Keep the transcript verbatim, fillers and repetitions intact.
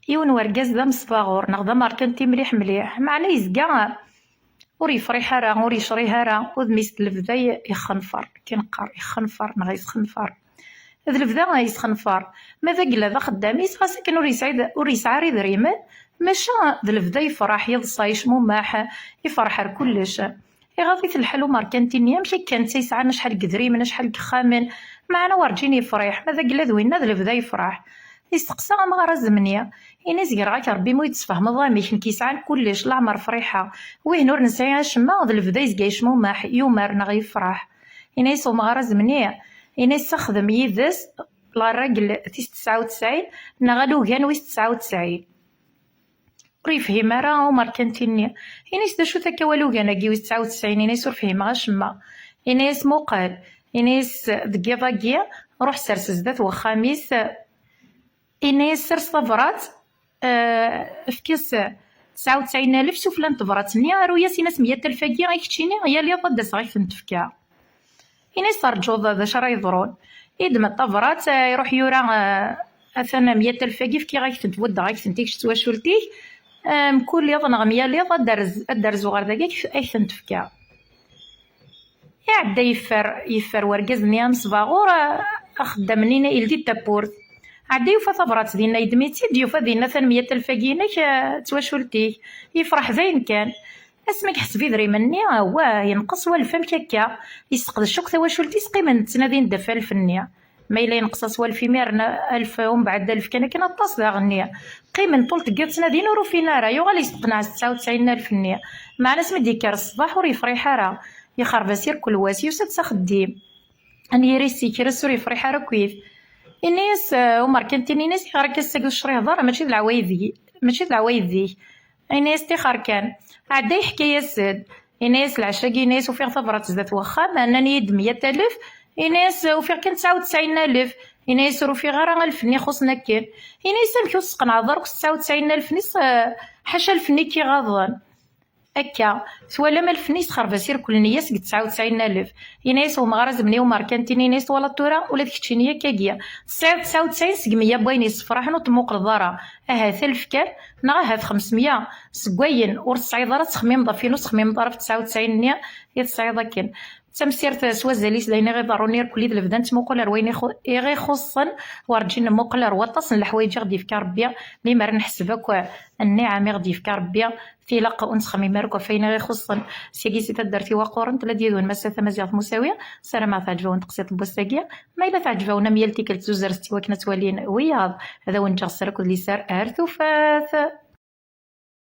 Yiwen wergaz d amesbaɣur neɣ d amerkanti mliḥ mliḥ, meɛna yezga ur yefriḥ ara, ur yecrih ara, udem-is d lebda yexxenfer, akken qqar yexxenfer neɣ yesxenfer. D lebda yesxenfer. Ma d agella d axeddam-is, ɣas akken ur yesɛi, ur yesɛi ara idrimen, maca d lebda yefreḥ, yeḍsa, yecmumeḥ, yefreḥ ar kullec. Iɣaḍ-it lḥal umerkanti-nni, amek akka netta yesɛan acḥal n yedrimen, acḥal n yexxamen, meɛna werǧin yefriḥ, ma d agella d winna d lebda yefreḥ. Yesteqsa amɣar azemni, ini-as: "Greɣ-ak Rebbi ma ur yi-d-tesfehmeḍ amek, nekk yesɛan kullec, leɛmer friḥeɣ. Wihin ur nesɛi acemma, d lebda yezga yecmumeḥ, yumer neɣ yefreḥ." Ini-as umɣar azemni, ini-as: "Xdem yid-s la règle tis tesɛa u tesɛin neɣ alugan wis tesɛa u tesɛin." Ur yefhim ara umerkanti-nni. Ini-as: "D acu-t akka walugan-agi wis tesɛa u tesɛin?" Ini-as: "Ur fhimeɣ acemma." Ini-as: "Muqel." Ini-as: "Deg yiḍ-agi, ruḥ sers zdat wexxam-is." Ini-as: "Sers tabrat, eh, efk-as tesɛa u tesɛin alef sufella n tebrat-nni, aru-yas, ini-as meyya alef-agi i keččini, yal iḍ ad d-aseɣ ad k-tent-fkeɣ." Ini-as: "Terǧuḍ d acu ara yeḍrun." Yeddem tabrat, eh, iruḥ yura, eh, "Atan meyya alef-agi, fkiɣ-ak-tent, buddeɣ-ak-tent i kečč d twacult-ik. Eh, mkul iḍ neɣ myal iḍ ad d-rz-, ad d-rzuɣ ɣer dagi, ad k-tent-fkeɣ." Iɛedda yeffer, yeffer wergaz-nni amesbaɣur, eh, axeddam-nni, yeldi-d tawwurt. Ɛedda yufa tabrat dinna, yeddem-itt-id, yufa dinna: "Atan meyya alef-agi-inek, eh, d twacult-ik." Yefreḥ dayen kan. Asmi yeḥseb idrimen-nni, awah, yenqes walef, amek akka? Yesseqdec akk tawacult-is, qqimen ttnadin-d ɣef alef-nni. Ma yella yenqes-as walef imiren, alef, umbeɛd alef kan akken, aṭas daɣen-nni. Qqimen ṭul deg yiḍ ttnadin, ur ufin ara. Yuɣal yesteqneɛ s tesɛa u tesɛin alef-nni. Meɛna asmi d-yekker ṣṣbeḥ, ur yefriḥ ara. Yexreb-as irkelli-s, yusa-d s axeddim. Anyir-is yekres, ur yefriḥ ara akkit. Ini-as, eh, umerkanti-nni, ini-as: "Ayɣer akka ass-agi ur tecriheḍ ara? Mačči d leɛwayed-ik, mačči d leɛwayed-ik." Ini-as: "Tixer kan." Ɛedda yeḥka-yas-d. Ini-as: "Leɛca-agi," ini-as, "ufiɣ tabrat zdat wexxam, nnan-iyi-d meyya alef." Ini-as: "Ufiɣ kan tesɛa u tesɛin alef." Ini-as: "Ur ufiɣ ara alef-nni ixuṣṣen akken." Ini-as: "Amek ur tesqenɛeḍ ara akk s tesɛa u tesɛin alef-nni, s-, ḥaca alef-nni i k-iɣaḍen?" Akka, twalam alef-nni yesxerb-as irkelli-nni-as deg tesɛa u tesɛin alef. Ini-as umɣar azemni umerkanti-nni, ini-as: "Twalaḍ tura, ula d keččini akkagi. Tesɛiḍ tesɛa u tesɛin seg meyya n wayen yessefraḥen ur temmuqleḍ ara. Ahat alef kan, neɣ ahat xemsemya seg wayen ur tesɛiḍ ara, tettxemmimeḍ ɣef wayen ur tettxemmimeḍ ara ɣef tesɛa u tesɛin-nni i tesɛiḍ akken." D tamsirt s wazal-is, d ayen i ɣ-iḍerrun irkelli d lebda, nettmuqul ar wayen ixu-, i ɣ-ixuṣṣen, werǧin nemmuqel ar waṭas n leḥwayeǧ i ɣ-d-yefka Rebbi. Limer neḥseb akk nniɛam i ɣ-d-yefka Rebbi, tilaq ur nettxemmim ara akk ɣef wayen i ɣ-ixuṣṣen. Syagi si taddart iwaqquren, tella-d yid-wen Massa Tamaziɣt Musawi. Ssarameɣ teɛǧeb-awen teqsiṭ n wass-agi. Ma yella teɛǧeb-awen, am yal tikkelt, zuzret-tt i wakken ad tt-walin wiyaḍ. Ad awen-ǧǧeɣ s rekk d liser ar tufat.